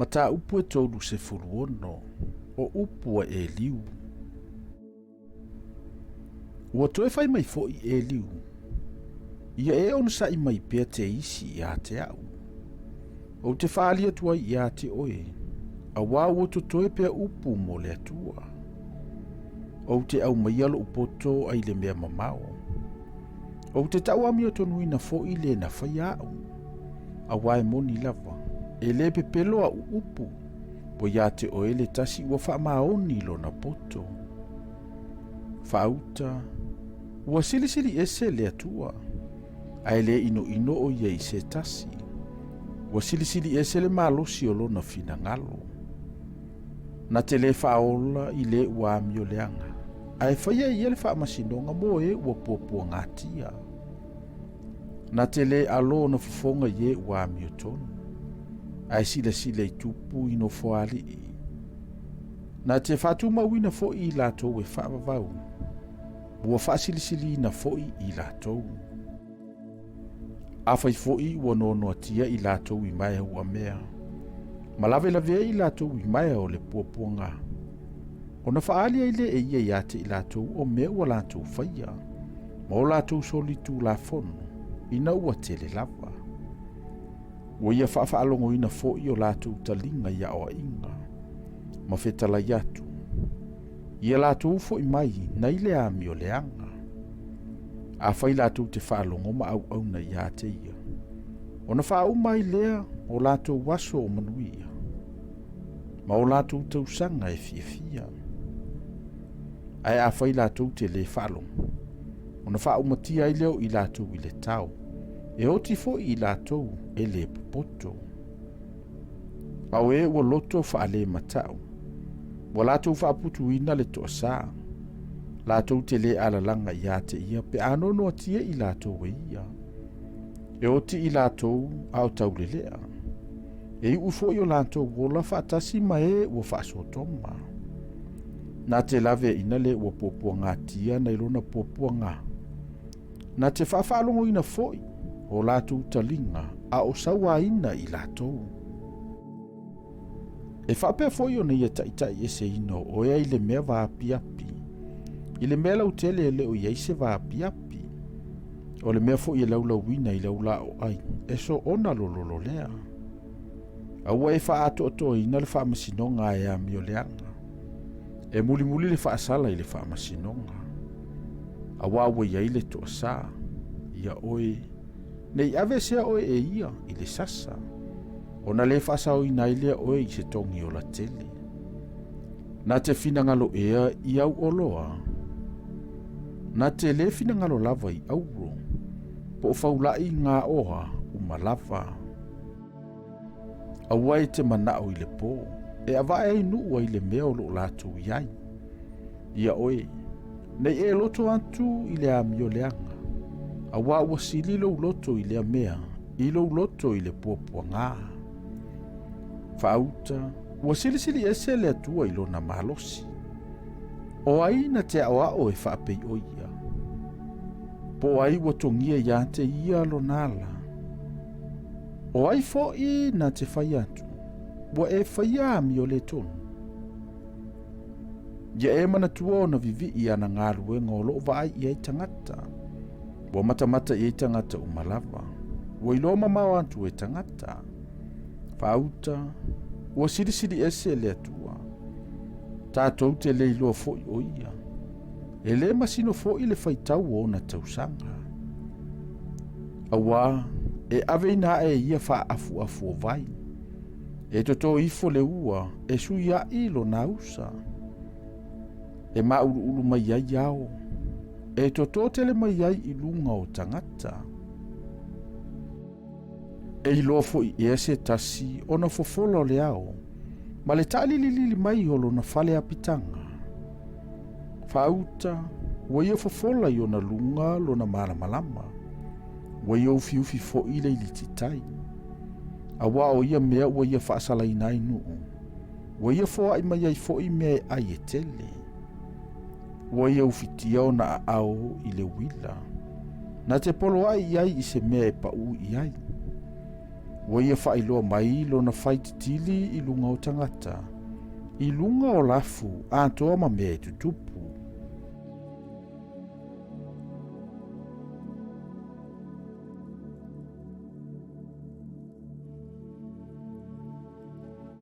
Mataupu e 36, o upu a Eliu. Ua toe fai mai foi Eliu, Ia e onosai mai pea te isi ia te au. Ou te faaali atu ai ia te oe, auā ua totoe pea upu mo le Atua. Ou te aumaia lou poto ai le mea mamao. Ou te tauamiotonuina foi le na faia au, auā e moni lava, e lē pepelo aʻu upu, ua ia te oe le tasi ua faamaoni lona poto. Faauta, ua silisili ese le Atua, ae le inoino o ia i se tasi. Ua silisili ese le malosi o lona finagalo. Na te lē faaola i le ua amio leaga, ae faia e ia le faamasinoga mo e ua puapuagatia. Na te lē alo ona fofoga i e ua amiotonu, ae silasila i tupu i nofoalii. Na te faatumauina foi i latou e faavavau, ua faasilisiliina foi i latou. Afai foi ua noanoatia i latou i maea uamea, ma lavelavea i latou i maea o le puapuaga, ona faaali ai lea e ia ia te i latou o mea ua latou faia, ma o latou solitulafono, ina ua tele lava. Ua ia faafaalogoina foi o latou taliga i aoaiga, ma fetalai atu, ia latou foi mai nai le amio leaga. Afai latou te faalogo ma auauna ia te ia, ona faauma ai lea o latou aso o manuia, ma o latou tausaga e fiafia. Ae afai latou te lē faalogo, ona faaumatia ai lea o i latou i le tao, e oti foi i latou e lē popoto. A o e ua loto faalematau, ua latou faaputuina le toasā, latou te lē alalaga ia te ia pe a noanoatia i latou e ia. E oti i latou a o taulelea, e iu foi o latou ola faatasi ma e ua faasotoma. Na te laveaina le ua puapuagatia nai lona puapuaga. Na te faafaalogoina foi o latou taliga a o sauaina i latou. E faapea foi ona ia taitai eseina o oe ai le mea vaapiapi, i le mea lautele e le o i ai se vaapiapi, o le mea foi e laulauina i lau laoai, e soona lololo lea. Aua e faaatoatoaina le faamasinoga e amio leaga, e mulimuli le faasala i le faamasinoga, auā ua i ai le toasā ia oe, ne i aveesea oe e ia i le sasa, ona lē faasaoina ai lea oe i se togi ola tele. Na te finagalo ea i au oloa, na te lē finagalo lava i auro, po o faulaʻi gaoa uma lava. Aua e te manao i le pō, e avae ai nuu ai le mea o lo o latou i ai. Ia oe, nei e loto atu i le amio leaga, auā ua sili lou loto i lea mea i lou loto i le puapuagā. Faauta, ua silisili ese le Atua i lona malosi. O ai na te aoao e faapei o ia? Po o ai ua togia ia te ia lona ala? O ai foi na te fai atu, ua e faia amio le tonu? Ia e manatua ona vivii ana galuega o loo vaai i ai tagata. Ua matamata i ai tagata uma lava. Ua iloa mamao atu e tagata. Faauta, ua silisili ese le Atua. Tatou te le iloa foi o ia. E lē masino foi le faitau o ona tausaga. Auā, e aveina ae e ia faaafuafu o vai. E totō ifo le ua e suiaʻi lona usa. E māʻuluʻulu mai ai ao. E totō tele mai ai i luga o tagata. E iloa foi ea se tasi ona fofola o le ao, ma le taalililili mai o lona fale apitaga. Faauta, ua ia fofola i ona luga lona malamalama, ua ia ufiufi foi le ilititai. Auā o ia mea ua ia faasalaina ai nuu, ua ia foai mai ai foi mea e ai e tele. Ua ia ufitia ona aao i le uila, na te poloai i ai i se mea e paʻū i ai. Ua ia faailoa mai lona faititili i luga o tagata, i luga o lafu atoa ma mea e tutupu.